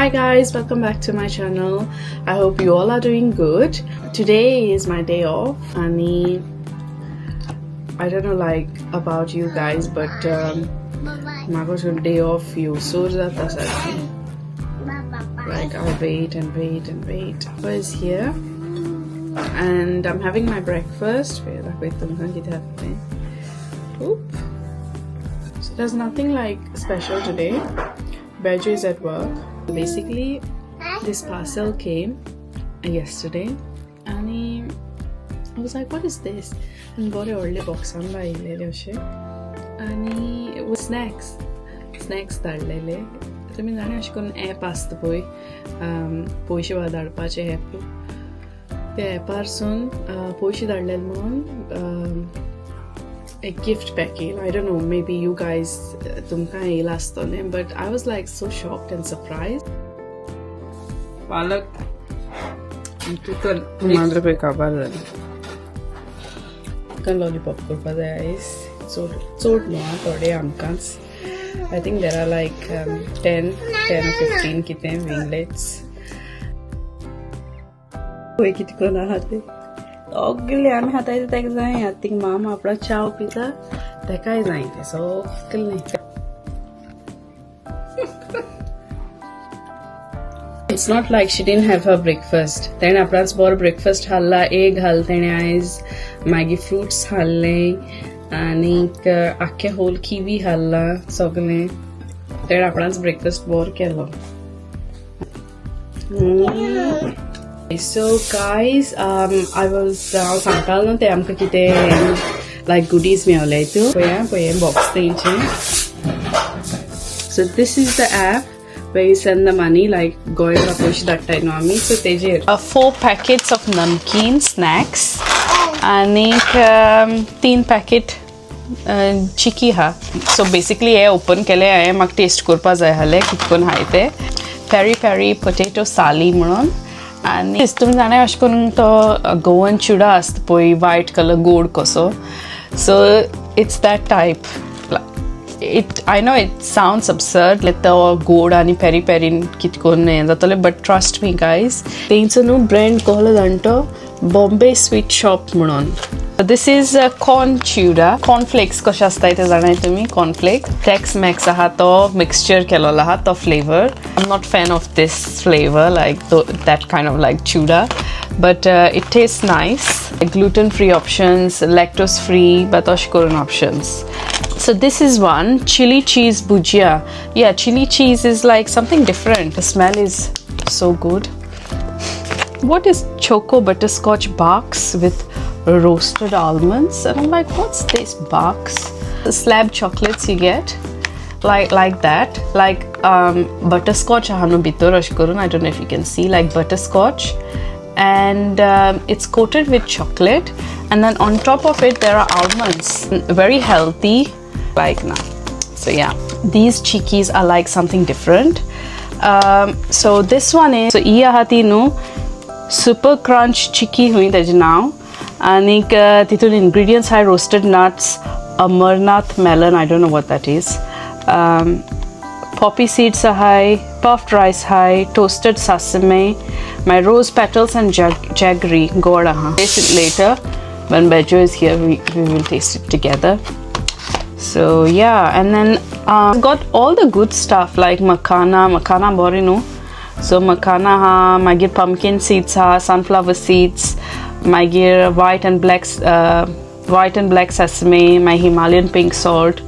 Hi guys, welcome back to my channel. I hope you all are doing good. Today is my day off and I don't know like about you guys, but म्हाका day off येवसर जाता सारकें. Like I wait and wait and wait. I was here and I'm having my breakfast. Oop. So there's nothing like special today. Beju is at work. Basically, this parcel came yesterday and I was like, what is this? And बरें व्हडले बॉक्सान आयिल्लें अशें आनी it was snacks. Snacks धाडलेले. तुमी जाणा अशें करून app आसता पळय, पयशे धाडपाचे एप, त्या एपारसून पयशे धाडलेले म्हणून एक gift pack येयल. I don't know, maybe you guys तुमकां येयला आसतलें, but I was like so shocked and surprised. पालक चिकन मांद्र पळय काबार जालें. चिकन लॉलीपॉप करपा जाय आयज. चड चड न्हू आं, थोडे आमकांच. I think there are like 10 15 कितें विंगलेट्स. पळय कितें करून आहा ते सगळे आमी खाताय ते ताका जाय. आतां थिंग मामा आपणा च्याव पिता, तेकाय जाय तें सगळें. It's not like she didn't have her breakfast. तेणें आपणाच बरो ब्रेकफास्ट हाडला, एग घाल तेणें आयज, मागीर फ्रुट्स हाडले आनीक आख्खे होल किवी हाडला सगळें. तेणें आपणाच ब्रेकफास्ट बरो केलो. So guys, I was हांव सांगतालो न्हू ते आमकां कितें लायक गुडीज मेवले त्यो पळया पळय बॉक्स तेंचें. So this is the app where you send the money, like गोंयला पयशे धाडटाय न्हू आमी, सो तेजेर 4 packets of namkeen snacks आनीक 3 पॅकेट चिकी आहा. सो बेसिकली हे ओपन केले हांवें, म्हाका टेस्ट करपा जाय आहलें कितें करून आहाय ते. पेरी पेरी पोटेटो साली म्हणून. आनी तुमी जाणाय अशें करून तो गोवन चिवडा आसता पळय, वायट कलर गोड कसो, so it's that type. It I know it sounds absurd, like तो गोड आनी पेरी पेरीन कितें करून हें जातलें, बट ट्रस्ट मी गायज, तेंचो न्हू ब्रँड कहलो जाण तो बॉम्बे स्वीट शॉप म्हणून. This is corn chivda, cornflakes कशें आसताय ते जाणाय तुमी, कॉर्नफ्लेक्स टॅक्स मॅक्स आहा तो मिक्सचर केलेलो आहा तो flavour. I am not fan of this flavour, like that kind of like chivda, but it taste nice. Gluten free options, lactose free, but अशें करून options. So this is one chili cheese bhujia. Yeah, chili cheese is like something different. The smell is so good. What is choco butterscotch box with roasted almonds? And I'm like, what's this box? The slab chocolates you get, like that, like butterscotch आहा भितर अशें करून. I don't know if you can see, like butterscotch, and it's coated with chocolate, and then on top of it there are almonds. Very healthy, like now. So yeah, these chikkis are like something different. So this one is, so ही आहा ती न्हू super crunch चिक्की हुई तेजें नांव. आनीक तितून ingredients आहाय roasted nuts, Amarnath melon, I don't know what that is, poppy seeds आहाय, puffed rice आहाय, toasted sesame, my rose petals and jaggery, गोड आहा. Taste it later when Bejo is here, we will taste it together. So yeah, and then got all the good stuff like makhana, makhana bori no. So makhana ha, मागीर pumpkin seeds ha, sunflower seeds, मागीर white and black sesame, my Himalayan pink salt,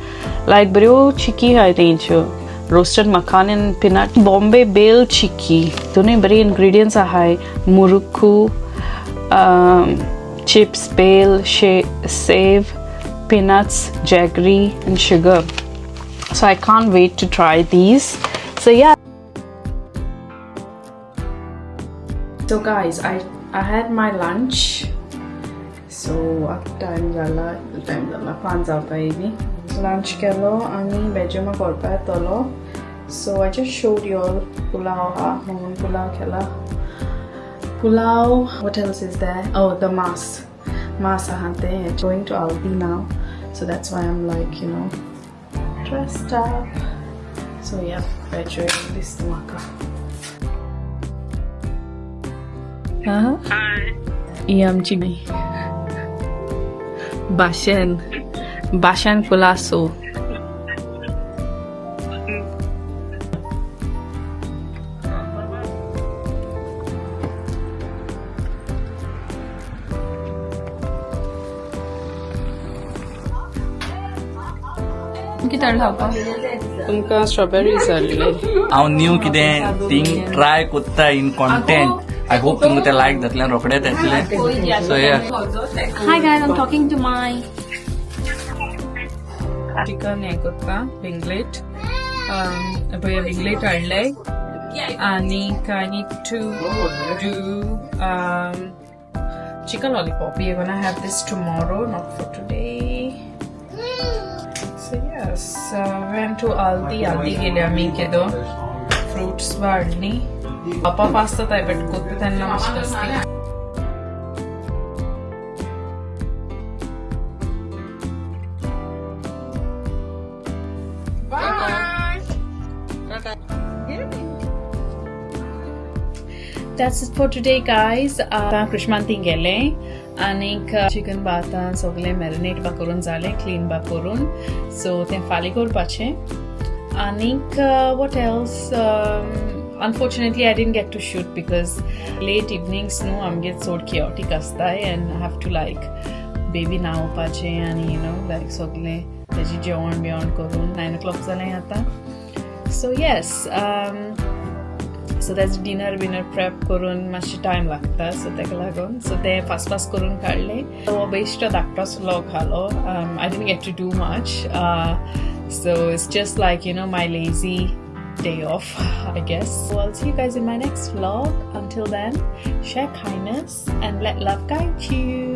like बऱ्यो चिकी आहाय तेंच्यो. Roasted makhana and peanut, Bombay bhel chikki, दोनूय बरी ingredients आहाय, murukku, chips, bhel, sev, peanuts, jaggery and sugar. So I can't wait to try these. So yeah. So guys, I had my lunch. So time जाला, time जाला 5 जावपा येयली. Lunch केलो आनी बेजो म्हाका व्हरपा येतलो. So I just showed you all pulao हा, म्हणून पुलाव केला. Pulao, what else is there? Oh, the mas. Mas आहा तें. Going to Aldi now, so that's why I'm like, you know, dressed up. So yeah, Bejo दिसता म्हाका. ही आमची भाशेन भाशेन कुलासो. कितें हाडलें खावपाक? तुमकां स्ट्रॉबेरी जाल्ले. हांव न्यू कितें थिंग ट्राय कोत्ता इन कॉन्टेंट. I hope तुमकां तें लायक जातलें, रोखडेंच येतलें. सो या. Hi guys, I'm talking to my chicken हें कोत्ता विंगलेट. पळय, विंगलेट हाडले आनीक I need to do chicken lollipop. We are gonna have this tomorrow, not for today. So yes, went to Aldi. Aldi गेले आमी, केदो fruits हाडली. पापा pasta जाय, बट कोत्ता तेन्ना मातशें कसली. That's it for today, guys. आतां कृष्मांती गेले आनीक चिकन भातान सगळें मॅरिनेट बा करून जालें, क्लीन बा करून. सो तें फाल्यां करपाचें. आनीक what else? Unfortunately I didn't get to shoot because late evenings न्हू आमगे चड केओटीक आसताय and have to like baby न्हांवपाचें आनी you know लायक सगळें तेजें जेवण बिवण करून 9 ओ क्लॉक जालें आतां. So yes, so that's dinner winner prep करून मातशें टायम लागता. सो ताका लागून सो तें फास्ट फास्ट करून काडलें. हो बेश्टो धाकटोसो व्लॉग घालो. I didn't get to do much, so it's just like my lazy day off, I guess. So I'll see you guys in my next vlog. Until then, share kindness and let love guide you.